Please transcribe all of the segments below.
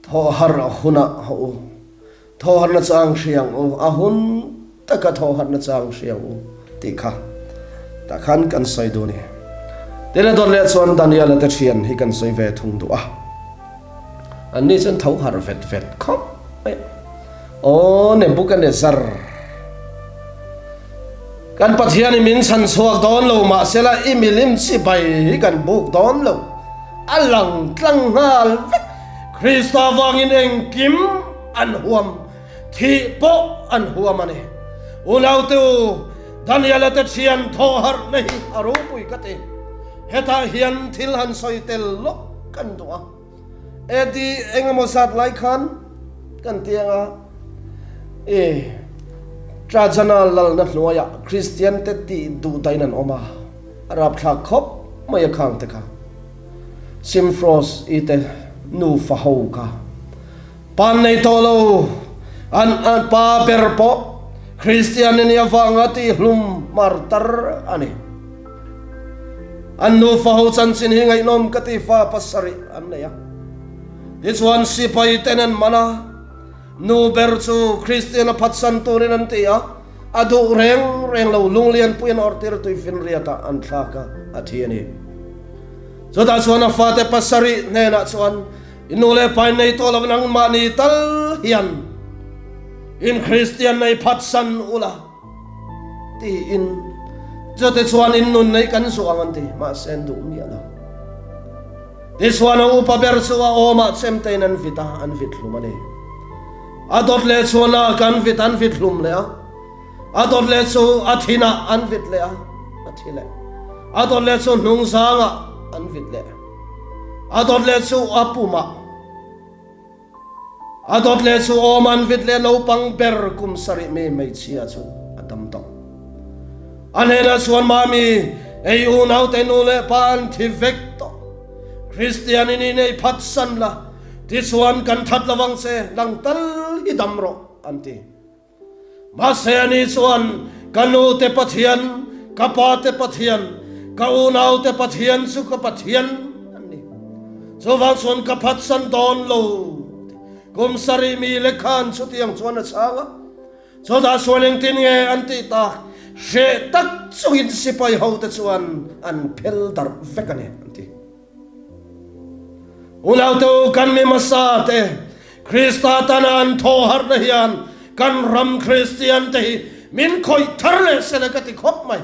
Thawh harh hunah haw u. Thawh harhna chang hria ang u, a hun taka thawh harhna chang hria ang u tih kha tah khan kan sawi duh a ni. Tin a dawt leh chuan Daniela te thian hi kan sawi ve thung duh a. Anni chuan tho harh vet vet khawp mai a. Aw Nebuchadnezzar, kan Pathian i min chhan chhuak dawn lo mahsela i milim chibai hi kan buk dawn lo, a lang tlang nghal vek. Krista vangin engkim an huam, thih pawh an huam a ni. Unaute u, Daniela te thian thawh harhna hi a ropui ka ti. Hetah hian thil han sawi tel lawk kan duh a. AD engemaw zat lai khan kan ti anga i Trajana lalna hnuaiah Kristian te tih duh dahin an awm a, a rapthlak khawp mai a khang te kha. Simfros i te nufa ho kha pan nei tawh lo, an an pa ber pawh Kristian i nih avanga tihhlum martar a ni. An nufa ho chanchin hi ngaihnawm ka ti fa pasarih an nei a. Tichuan sipai ten an man a, nu ber chu Kristian a phatsan turin an ti a, a duh reng reng lo, lunglianpui an awrhtir tuifinriatah an thlak a, a thi a ni. Chutah chuan a fate pasarih hnenah chuan, I nu leh pa in nei tawh lo nangmahni tal hian in Kristian nei phatsan ula tiin chute chuan in nun nei kan zuah ang an ti. Mahse an duh miah lo. Tichuan a upa ber chu a awmah chemtein an vit a, an vit hlum a ni. A dawt leh chuan a kan vit an vit hlum leh a. A dawt leh chu a thinah an vit leh a, a thi leh. A dawt leh chu hnungzangah an vit leh. A dawt leh chu a pumah. A dawt leh chu awm an vit leh naupang ber kum sarih mi hmeichhia chu a dam tawh. A hnenah chuan Mami, ei unaute nu leh pa an thi vek tawh. Kristian in i nei phatsan la, tichuan kan that lovang che, nang tal hi dam rawh, an ti. Mahse ani chuan, Ka nu te Pathian, ka pa te Pathian, ka unau te Pathian chu ka Pathian an ni. Chuvang chuan ka phatsan dawn lo. Kum sarih mi lekhan chutiang chuan a chhang a. Chutah chuan engtin nge an tih tak? Hreh tak chungin sipai hote chuan an phel darh vek a ni, an ti. Unautu kan mi hmasa te Krista tana an thaw harhna hian kan ram Kristian te hi min khawih thar leh sela ka ti khawp mai.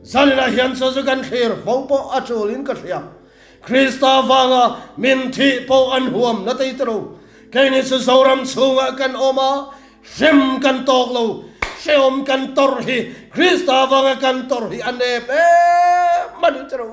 Zaninah hian chu chu kan thlir fo pawh a tulin ka hria. Krista vanga min thih pawh an huam na tei tiro. Keini chu Zoram chhungah kan awm a, hrem kan tawk lo, hrehawm kan tawrh hi Krista vanga kan tawrh hi a nep em a ni tiro.